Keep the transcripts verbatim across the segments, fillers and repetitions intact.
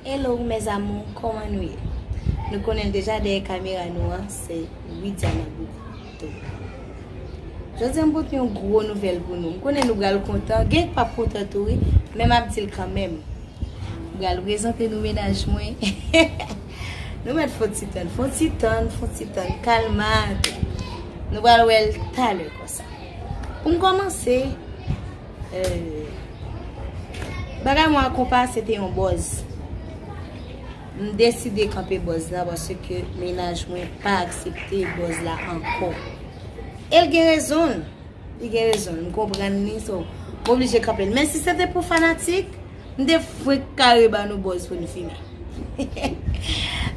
Hello mes amours, kòman nou ye? Nou konnen l deja, dèyè kamera nou an se Widiana Bouto. Jodi a m pote yon gwo nouvèl pou nou. M konnen nou pral kontan, gen k p ap kontan tou wi, men m ap di l kanmenm. M pral prezante nou mennaj mwen. Nou mèt fè yon ti tann, fè yon ti tann, fè yon ti tann, kalma. Nou pral wè l talè konsa. Pou m kòmanse, euh, bagay mwen ak konpa se te yon buzz. M deside kanpe buzz la paske mennaj mwen pa aksepte buzz la ankò. E l gen rezon l. Li gen rezon l. M konprann li, so, m oblije kanpe l. Men si se te pou fanatik, m te frenk kare ban nou buzz pou nou fimen.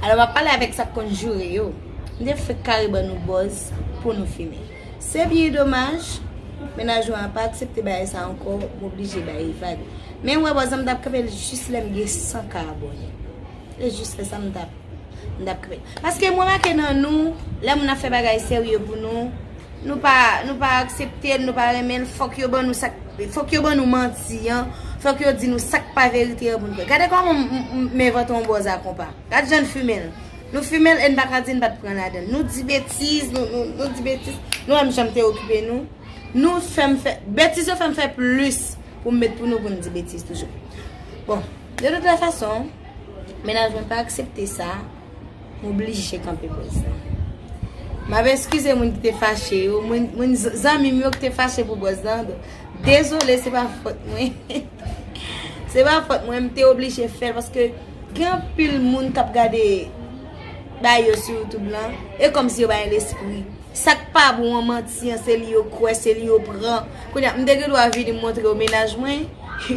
Alò, m ap pale avèk sa k konn joure yo. M te frenk kare ban nou buzz pou nou fimen. Se byen domaj, mennaj mwen an pa aksepte bagay sa ankò, m oblije ba li vag. Men w wè buzz la, m t ap kanpe l jis lè m gen san ka abòne. E jis lè sa m t ap, m t ap kanpe l. Paske m remake nan nou, lè moun ap fè bagay serye pou nou, nou pa, nou pa aksepte l, nou pa renmen l, fòk yo ban nou sa k, fòk yo ban nou manti an, fòk yo di nou sa k pa verite an pou n kwè. Gade kòman m, m, m, m envante yon buzz ak konpa. Gad jan n fimen l. Nou fimen l e n pa ka di n pa t pran ladan l. Nou di betiz, nou, nou, nou di betiz. Nou wè m janm te okipe nou. Nou fè m fè, betiz yo fè m fè plis pou m met pou nou pou n di betiz toujou. Bon, de toute façon, mennaj mwen pa aksepte sa. M oblije kanpe buzz la. M ap eskize moun ki te fache yo, moun, moun z-, zanmi m yo ki te fache pou buzz la. Dezole, se pa fòt mwen. Se pa fòt mwen, m te oblije fè l paske gen anpil moun k ap gade bagay yo sou YouTube lan, e kòmsi yo pa gen lespri. Sa k pa bon an, manti an, se li yo kwè, se li yo pran. Kounye a, m te gen dwa vini montre yo mennaj mwen,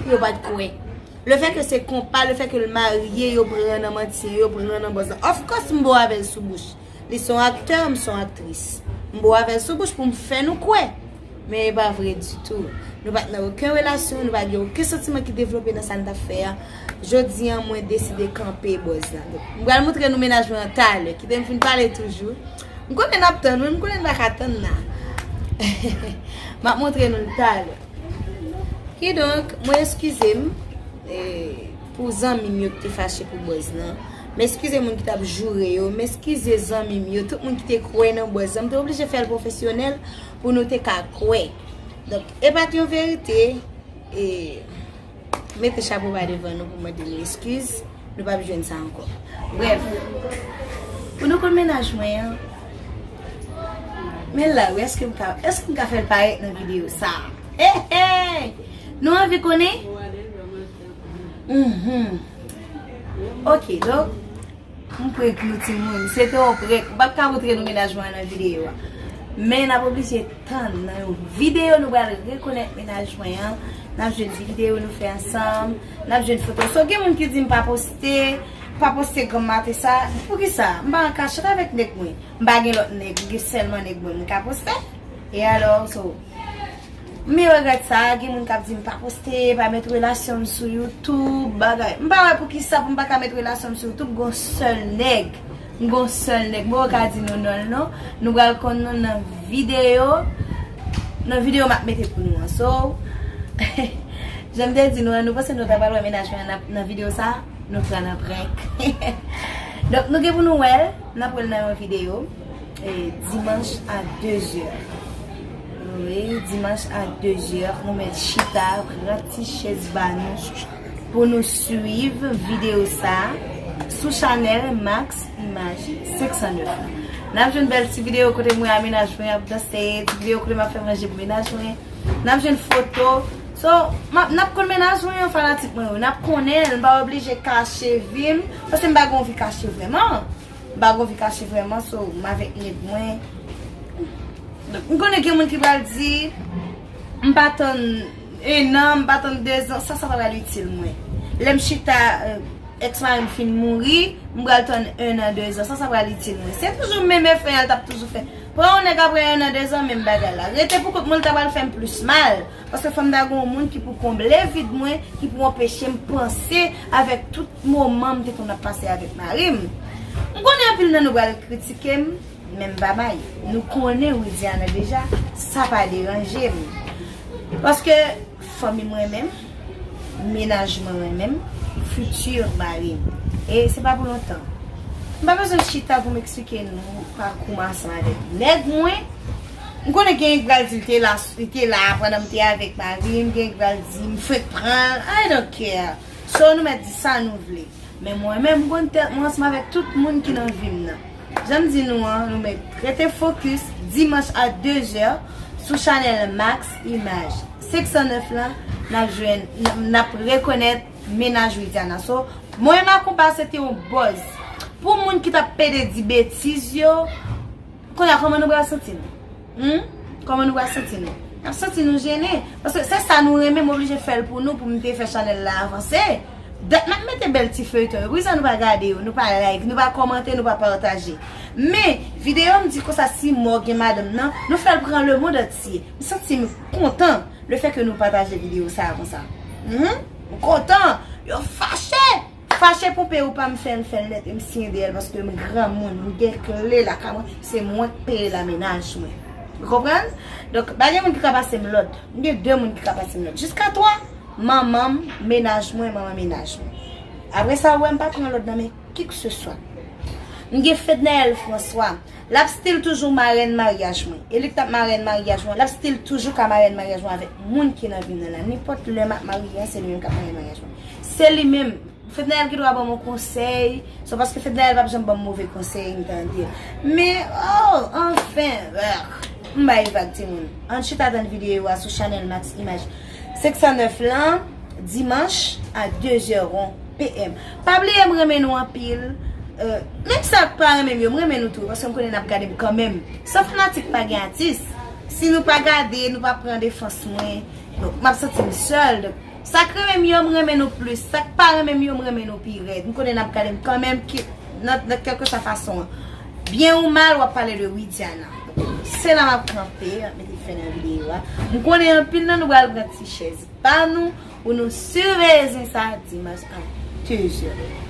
yo pa t kwè. Lefètke se konpa, lefètke l marye, yo pran nan manti an, yo pran nan buzz la. Of course, m bo avè l sou bouch. Li se yon aktè, m se yon aktris. M bo avè l sou bouch pou m fè nou kwè. Men e pa vre ditou. Nou pa t nan okenn relasyon, nou pa gen okenn santiman ki devlope nan sa n t ap fè a. Jodi a, mwen deside kanpe buzz la. Donk, m pral montre nou mennaj mwen an talè. Kite m fin pale toujou. M konnen n ap tann, wi, m konnen n pa ka tann la. M ap montre nou l talè. Kidonk, mwen eskize m, e, pou zanmi m yo ki te fache pou buzz lan. M eskize moun ki t ap joure yo. M eskize zanmi m yo, tout moun ki te kwè nan buzz lan. M te oblije fè l pwofesyonèl pou nou te ka kwè. Donk, e pa t yon verite, e, mete chapo ba devan nou pou mande nou eskiz. Nou p ap jwenn sa ankò. Brèf, pou nou konn mennaj mwen an, men la, wi, èske m ka, èske m ka fè l parèt nan videyo sa a? Hey, hey! Nou anvi konnen? Mhm. Ok, donk, m prank nou timoun. Se te yon prank. M p ap ka montre nou mennaj mwen an nan videyo a. Men n ap oblije tann nan yon videyo nou pral rekonèt mennaj mwen an. N ap jwenn ti videyo nou fè ansanm. N ap jwenn foto. So, gen moun ki di m pa poste, pa poste granm maten sa. Poukisa? M pa an kachèt avèk nèg mwen. M pa gen lòt nèg, m gen sèlman nèg mwen m ka poste. E alò, so, m regrèt sa, gen moun k ap di m pa poste, pa met relasyon m sou YouTube, bagay. M pa wè poukisa pou m pa ka met relasyon m sou YouTube, gon sèl nèg. M gon sèl nèg. Mwen ka di nou non l non. Nou pral konn nou nan videyo. Nan videyo m ap mete pou nou an. So, jan m te di nou an, nou panse nou ta pral wè mennaj mwen nan, nan videyo sa? Nou pran nan prank. Donk, nou gen pou nou wè l. N ap wè l nan yon videyo. E, dimanch a de zè. Wi, dimanch a de zè, nou mèt chita, pran ti chèz ba nou pou nou swiv videyo sa a sou chanèl Max Image senk san nèf la. N ap jwenn bèl ti videyo kote mwen ak mennaj mwen ap danse, ti videyo kote m ap fè manje pou mennaj mwen. N ap jwenn foto. So, m ap, n ap konn mennaj mwen an, fanatik mwen yo. N ap konnen l, m pa oblije kache vi m, paske m pa gen anvi kache vrèman. M pa gen anvi kache vrèman, so, m avèk nèg mwen. M konnen gen moun ki pral di, m pa tann en an, m pa tann de zan, sa, sa pa pral itil mwen. Lè m chita, euh, èks mari m fin mouri, m pral tann en an, de zan, sa, sa pral itil mwen. Se toujou menm efè a l t ap toujou fè. Pran yon nèg apre en an, de zan, menm bagay la. Rete pou kont mwen, l ta pral fè m plis mal. Paske fò m ta gen yon moun ki pou konble vid mwen, ki pou anpeche m panse avèk tout moman m te konn ap pase avèk mari m. M konnen anpil nan nou pral kritike m, men m pa bay. Nou konnen Widiana deja, sa pa deranje m. Paske fanmi m renmen m, mennaj mwen renmen m, futur mari m. E se pa pou lontan. M pa bezwen chita pou m eksplike nou pakou m ansanm avèk nèg mwen. M konnen gen ki pral di l te la, li te la pandan m te avèk mari m, gen ki pral di m fenk pran l. I don't care. So nou mèt di sa nou vle. Men mwen menm, m konn tèt mwen ansanm avèk tout moun ki nan vi m nan. Jan m di nou an, nou mèt rete fokis dimanch a de zè sou chanèl Max Image senk san nèf lan, n ap jwenn, n ap, n ap rekonèt mennaj Widiana. So, mwen menm ak ou pa se te yon buzz. Pou moun ki t ap pede di betiz yo, kounye a kòman nou pral santi nou? Hmm? Kòman nou pral santi nou? N ap santi nou jennen. Paske se sa nou renmen, m oblije fè l pou nou, pou m te fè chanèl la avanse. Dat m ap mete bèl ti feyton yo. Poukisa nou pa gade yo, nou pa like, nou pa kòmante, nou pa pataje? Men, videyo m di konsa si mò gen madanm nan, nou fè l pran lemonn antye. M santi m kontan lefètke nou pataje videyo sa a konsa. Mhm. M kontan. Yo fache. Fache pou peye ou pa m fè l, fè l nèt, e m siyen dèyè l paske m granmoun, m gen kle lakay mwen, se mwen k peye la mennaj mwen. Ou konprann? Donk, pa gen moun ki ka pase m lòd. M gen de moun ki ka pase m lòd. Jiska twa, manman m, mennaj mwen, manman mennaj mwen. Apre sa, ou wè m pa pran lòd nan men kikseswa. M gen Fednaelle François. L ap still toujou marèn maryaj mwen. E li k t ap marèn maryaj mwen. L ap still toujou ka marèn maryaj mwen avèk moun ki nan vi m nan la. Nenpòt lè m ap marye a, se li menm k ap marèn maryaj mwen. Se li menm. Fednaelle gen dwa ban m yon konsèy. Se paske Fednaelle p ap janm ban m move konsèy, m tande. Men, oh, anfen, ugh. M bay vag, timoun. Ann chita tann videyo a sou chanèl Max Image senk san nèf lan, dimanch a de zè ron p m. Pa bliye m renmen nou anpil. Euh, menm sa k pa renmen m yo, m renmen nou tou, paske m konnen n ap gade m kanmenm. San fanatik pa gen atis. Si nou pa gade, nou pa pran defans mwen, donk m ap santi m sèl. Donk, sa k renmen m yo, m renmen nou plis. Sa k pa renmen m yo, m renmen nou pi rèd. M konnen n ap gade m kanmenm, ki, nan, nan kèlkeswa fason an. Byen ou mal, w ap pale de Widiana. Se la m ap kanpe, m ap mete fen nan videyo a. M konnen anpil nan nou pral pran ti chèz pa nou, pou nou siveye zen sa dimanch a de zè.